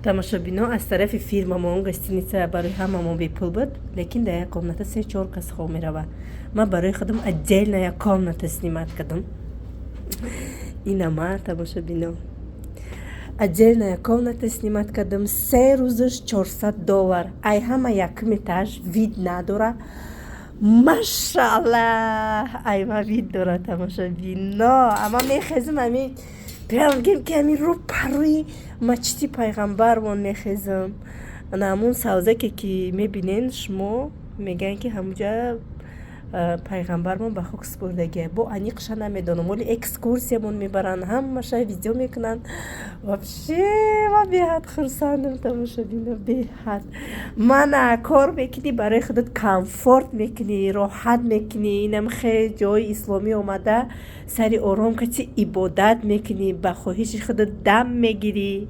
Тамошобино, аз тарафи фирмамон гостиница барои ҳамамон бепул буд, лекин дар як комната се чор кас хоб меравад. Ман барои худам отдельная комната снимать кардам. Инама, тамошобино, отдельная комната снимать кардам. 3 рӯзаш 400 доллар. Ай ҳама якум этаж вид надора. Машааллах, ай ма вид дора, тамошобино. Ама мехезм, ами прям гем ки ами рӯ парӯи масҷиди пайғамбармон мехезам. Ана ҳамун савзаке, ки мебинен шумо, мегӯянд, ки ҳамуҷа пайғамбармон ба хок супурдагия. Бо аниқша намедонам, вале экскурсиямон мебаранд, ҳамаша видео мекунанд. Вообще ман беҳад хурсандам, тамошобино, беҳад. Мана кор мекунӣ, барои худат комфорт мекунӣ, роҳат мекунӣ. Инам хел ҷои исломӣ омада, сари ором кати ибодат мекунӣ, ба хоҳиши худат дам мегирӣ.